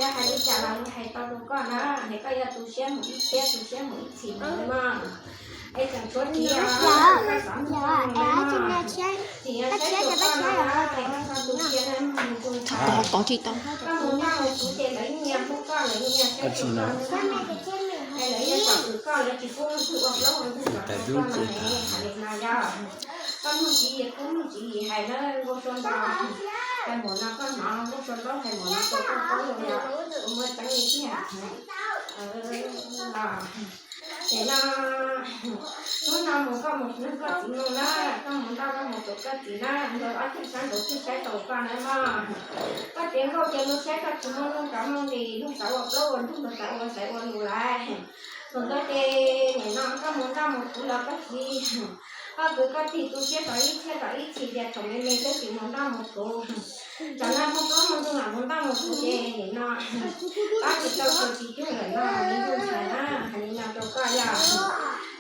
Hais li cas los hais tau rau koj na, es koj yuav tu siab mus ib txhis, tu siab mus ib txhis no mog. Es tseem tshuav tsis yog, tsis yog saib rau koj no, es koj txhob tu siab na, mus tu ntxhais. Koj mus noj mus kuv ces lawv yeej yuav hlub koj, lawv yeej yuav saib rau koj, lawv yeej pom kwv koj, lawv tsis pub leej twg ua plaub ua ntug los rau koj no ne, hais li no yog. Koj mloog txiv yim, koj mloog txiv yim hais na, Nkauj Sua Nraug hais mus no koj hnov, Nkauj Sua Nraug hais mus no koj paub los yog, kuv muaj tseeb li tiag. Ces no, hnub no mus koj mus nrog koj txiv mus na, koj mus nrog koj mus tus koj txiv na, nrog ob tug sab nraud tug saib taus koj na mog. Koj txiv Nkauj ces luag saib koj tsis muaj nuj nqaij muaj nqis, luag xav ua plaub ua ntug, luag xav ua xaiv ua lus lawm. Thaum ntawd ces nim no koj mus nrog mus kuv los koj txiv, koj kwv koj tij tu siab tom ib txhiab tom ib txhis tias thaum me me thiab tsis mus nrog mus kuv, tam no muaj plaub muaj ntug mam mus nrog mus kuv ces nim no pab tsis tau txog tsis cuag lawm no, me ntxhais na, hais li no rau koj yog.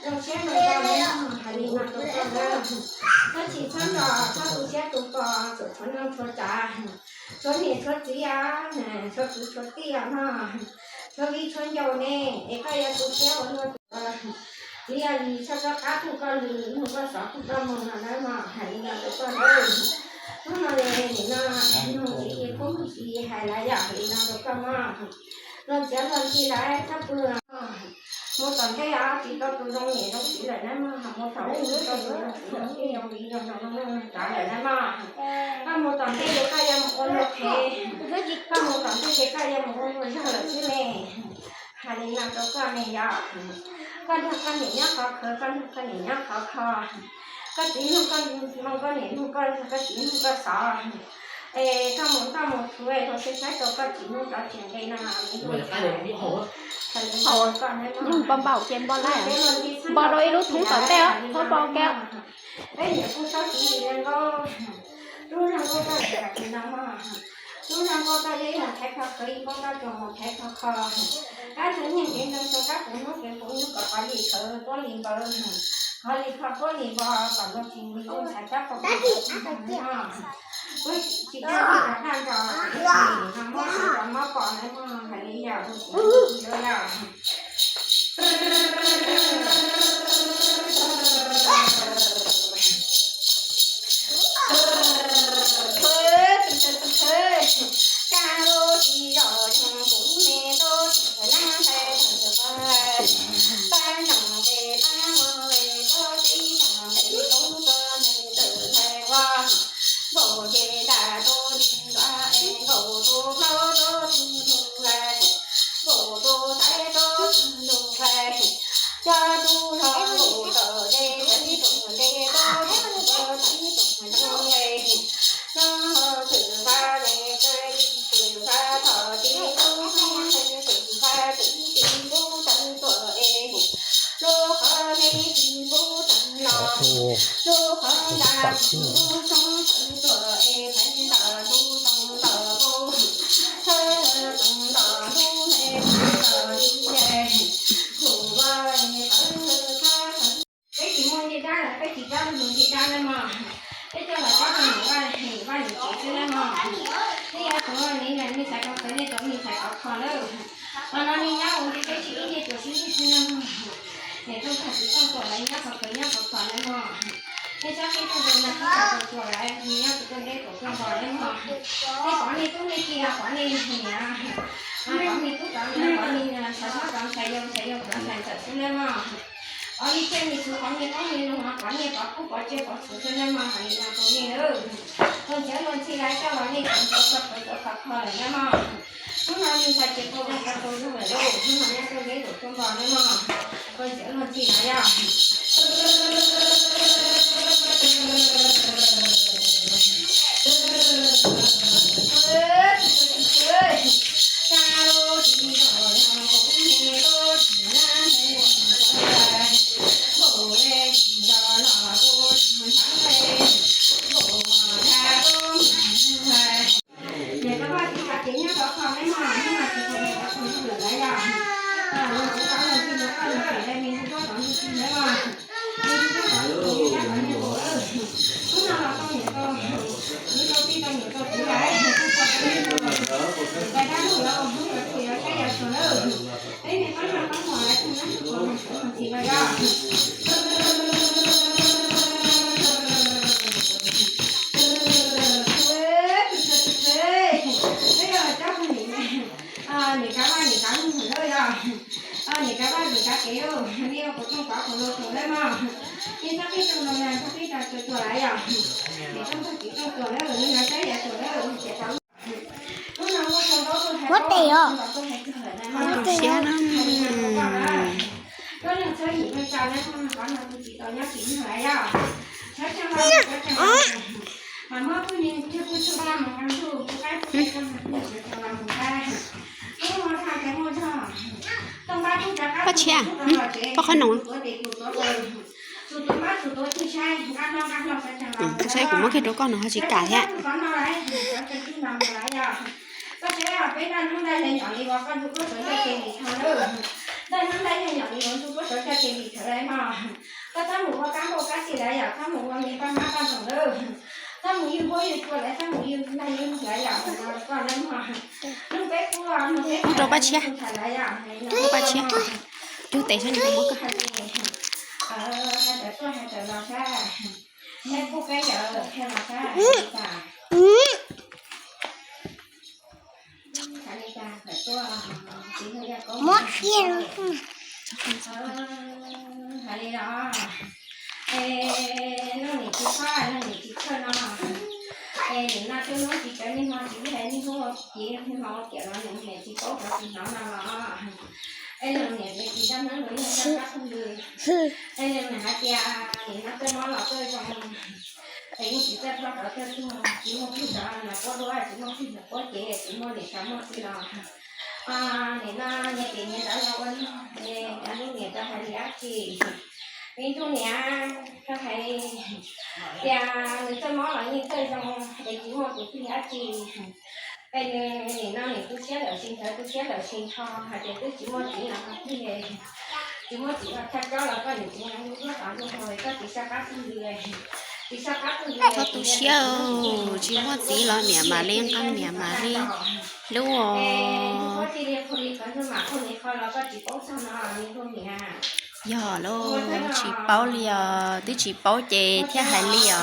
Zoo siab zoo nto na, hais li no rau koj na. Koj tsis txhob nco, txhob tu siab tu kos, txawm tshuav neej tshuav tsav, tshuav niam tshuav txiv, tshuav kwv tshuav tij no, tshuav viv tshuav ncaus ne, es koj yuav tu siab ua luaj tus txiv yog li txhob rov qab pub koj lwm hnub koj xov pub koj mus no na mog, hais li no rau koj na. Hnub no nim no nug txiv, kuv nug txiv hais lawm yog hais li no rau koj mog. Luag txiav luag nthi lawm txhob pw. Mus tom ntej tsis tau tus zoo niam zoo txiv lawm na mog, mus tom ntej tsis tau tus zoo txiv zoo tij zoo viv zoo ncaus zoo neej zoo tsav lawm na mog. Koj mus tom ntej ces koj yuav mus ua luag qhev, koj mus tom ntej ces koj yuav mus ua luag zog lawm xwb ne. Hais li no rau koj ne yog, koj nrog koj niam nyob qhov khwv, koj nrog koj niam nyob qhov kho, koj txiv nrog koj, koj niam nrog koj, koj txiv nrog koj xov, es koj mus nrog mus kuv es luag saib saib rau koj tsis muaj tsis nqe no. Npau npau ces npau lawm, npau rau ib lub thoob tom ntej, txhob npau kiag. Peb niam kuj txhob txiv li nkauj, lub zog nkauj txoj li no mog, lub zog nkauj txoj li mus thaiv kho khwv, nkauj txoj tsuas mus thaiv kho kho. Kab tsuas nyeej kev ntoo tsuas kab puv hnub kev puv nyoog kom qhov li khwv puab li npawv, qhov li kho puab li npau, kom luag tsis ntxhais kab qhov puab tsis tau tsis tau nrog, mob mob pom na mog, hais li yog. Peb tsis muaj ncej dab lawm, peb tsis dab lub ncej dab na mog. Peb coj los cob rau niam Vaj, niam Vaj niam tsev xwb na mog. Peb yuav tsum li na, me ntxhais kov khov nej tau me ntxhais kov kho lawm. Qhov no nej nyob ua ke peb sib hlub nej tsuas sib hlub xwb na mog. Niam rooj tag txiv rooj tuam lawv nyob qhov khwv nyob qhov kho na mog. Nej txhob qhib rooj rau na, qhib qhov rau tuam lawv nyob tus tuaj deb tuam tuaj npog na mog. Nej pov nej tub nej ki los pov nej niam, pov nej tub pov nej, pov nej ntxhais hlob pov ntxhais yau, ntxhais yau pov ntxhais ntxawm xwb na mog. Pov nej thiaj li txhua qhov nej qoob nej loo, pov nej pov kub pov tsiaj pov txhuv xwb na mog, hais li no rau nej nawb. Koj ntxhiav luag ntxhi lawv coj los nej txhua txhua qhov txhua qhov kho lawm na mog. Hnub no me ntxhais ces tau ua tau tau zog lawm lauj, hnub no nyob tuaj deb tuam tuaj npog na mog. Koj ntxhiav luag ntxhi lawm yog. Niam tais Vaj txiv Kav Kev nyob rau qhov no mog, hnub no tsis tau ua tau tau zog lawm lauj yog. Luag txiv Kav Kev nyob rau qhov no, me ntsis nyob rau ntsis nawb mog. Me ntsis nyob rau ntsis, hnub no los tau niam tau, hnub tau tij tau niam tau txiv lawm, hnub tau tau niam tau txiv, tais dab laug los hnub no Niam Kab Vaj, niam Kab Vaj, niam Kab Vaj, niam Kab Kev, nej ua kuv rooj kov kuv lus tus lawm mog. Nej txhob qhib rooj los, txhob qhib rau tus tuag lawm yom. Niam rooj txog txiv rooj tuag lawm, nej saib yav tuag lawm, ces tau. Hnub no muaj tsawg nkaus tus hais, muab tes os. Tus siab na. Koj leej txhob yim leej tsa na, qhov no tus txiv tau nyob tsis yog lawm yom. Txhob tsa, txhob tsa. Mas muab kuj ni, kuj tsuj tsuj, kuj mus qab tsuj, kuj qab tsuj, kuj mus qab. Koj tshiab, koj qhov no. Saib kuv muab kiag rau koj no ho tsis kam thiab. Muab rau Paj Tshiab, Paj Tshiab, cug tes saib nws puas muab koj. Muab kiag. Hais li los, es leej niam tsis txhob, leej niam tsis txhawj no. Es nim no twb hnub tsis tsawv niaj hmo tsis hais niaj hnub ua kiv niaj hmo ua kiav los niam tsis paub cov tsis hnov no los. Es leej niam tsis nco neeb los yog nco qab phooj ywg. Es leej niam hais tias nim no tej mob los tej zoo, es yeej tsis txawj ploj rau tej tuag, tsis muaj plig rau nas puab duab, tsis muaj plig nas puab cev, tsis muaj niam tsa muaj txiv los. Nim no nyias tim nyias ntawd los ua luaj, es cov hnub niam tau hais li dab tsi? Ib tug niam tau hais tias nws tej mob los yeej txawj zoo, es tsis muaj tus plig dab tsi. Es nws nim no nws tu siab lawm, sib ntshaw tu siab lawm, sib ntshaw hais tias twb tsis muaj txiv los ho plig, tsis muaj txiv los thaj cob los koj nim tsis muaj lub duab tod lub hau, koj tsis sab qab phooj ywg, tsis sab qab phooj ywg. Txhob tu siab, tsis muaj txiv los niam mam li nqa, niam mam li hlub os. Yog lauj, tsis paub li os, twb tsis paub ces thiaj hais li os.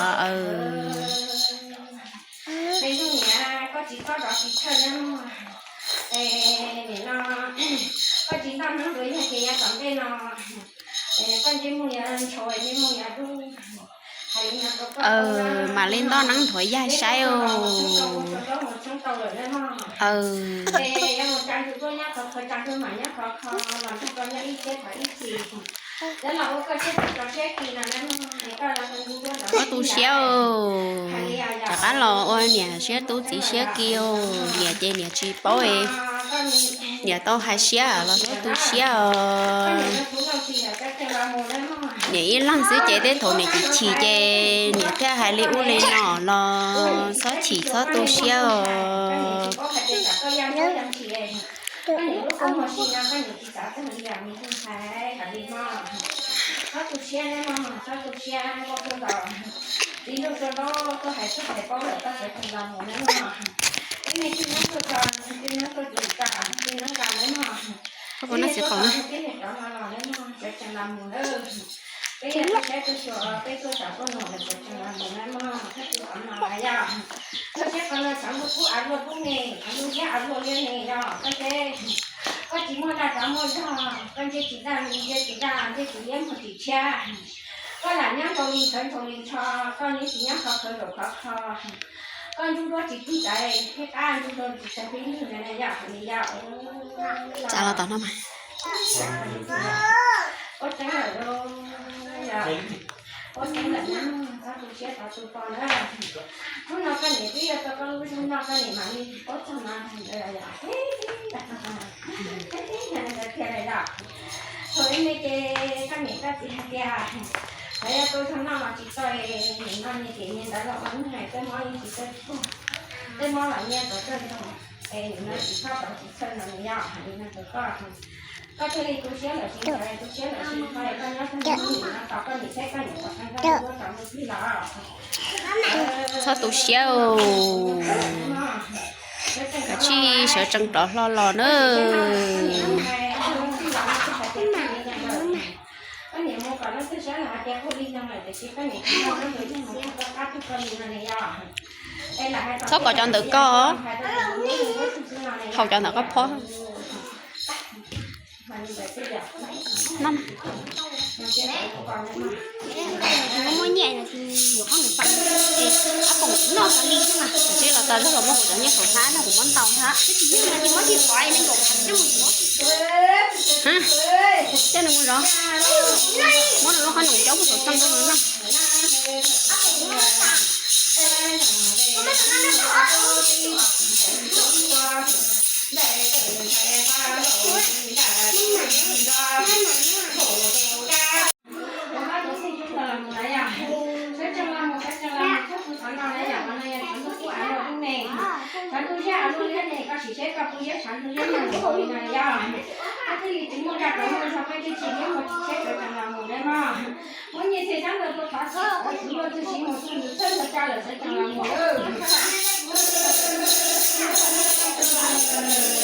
Mam li nto neeb nthuav yaig saib os. Txhob tu siab os, rov qab los ua niam siab tub txiv siab kiag os. Niam ces niam tsis paub, niam tau hais siab los txhob tu siab os. Niam ib leeg xwb ces tej thaum niam chim chim ces niam thiaj hais li ub li no los txhob chim txhob tu siab os. Koj puas noj txiv qaub na? Koj tsis muaj dab tsi muaj zog, koj ntse tsis daj, ntse tsis daj, ntse tsis liab muag tsis tshiab. Koj lam nyob nkaus li ntawd nkaus li ntsho, koj nyob tsis nyob khov khov zaum khov kho. Koj ntsub duab tsis pib txais thiab qab ntsub duab tsis txais pib lug na yom, hais li yom. Tsa los tom no mas. Ua tseeb lawm, ua tseeb lawm na, txhob tu siab txhob tu pom na. Hnub no koj niam twb yuav tau koj lub zog noj, koj niam mam li paub txog no. Thaum ib me ces koj niam koj txiv hais tias, lawv yuav tu zog noj los tsis tau, nim no nyias tim nyias ntawd los ua neeg, tej mob yeej tsis txawj tuag, tej mob los nyias tau txawj tuag, es nim no tsis txhob tau tsis txhawj no nws yog hais li no rau koj. Koj thiaj li tu siab lawm sib ntshaw, tu siab lawm sib ntshaw, koj nyob txog hnub nim no tos koj niam saib koj niam puas qee nkauj duab tau mus plig los. Txhob tu siab, kav tsij sawv tsees rov hlo los na. Txhob kom cov ntawm koj, haus cov ntawm koj phob. Muaj muaj nyiaj no ces yuav qhob nws pais, ces ab poom noj tas li xwb mas, ces los tas zog los muab kuv cov nyiaj saum hlab no kuv muab ntaus ntag. Ces muab thib pov me nkaum phav coj mus yuav. Coj nws mus zov, muab nws lub qhob noom coj mus saum txheej rau nws noj. Sawv tsees los mus, sawv tsees los mus, txhob pw qhov no na yom, qhov no yog tshav ntuj kub av luaj lub me. Tshav ntuj ziab av luaj liab ne, koj sim seb koj puas yuav tshav ntuj ziab nyob ntawm no yom. Koj thiaj li tsis muaj nra rau mus txog peb tib tsis liab mus tsis tsheb sawv tsees los mus na mog. Muab nyiaj txiag sab ntawd puas thov txim, thov txim luaj twg siv mus txog nws txhawj txog tsa lawm sawv tsees los mus.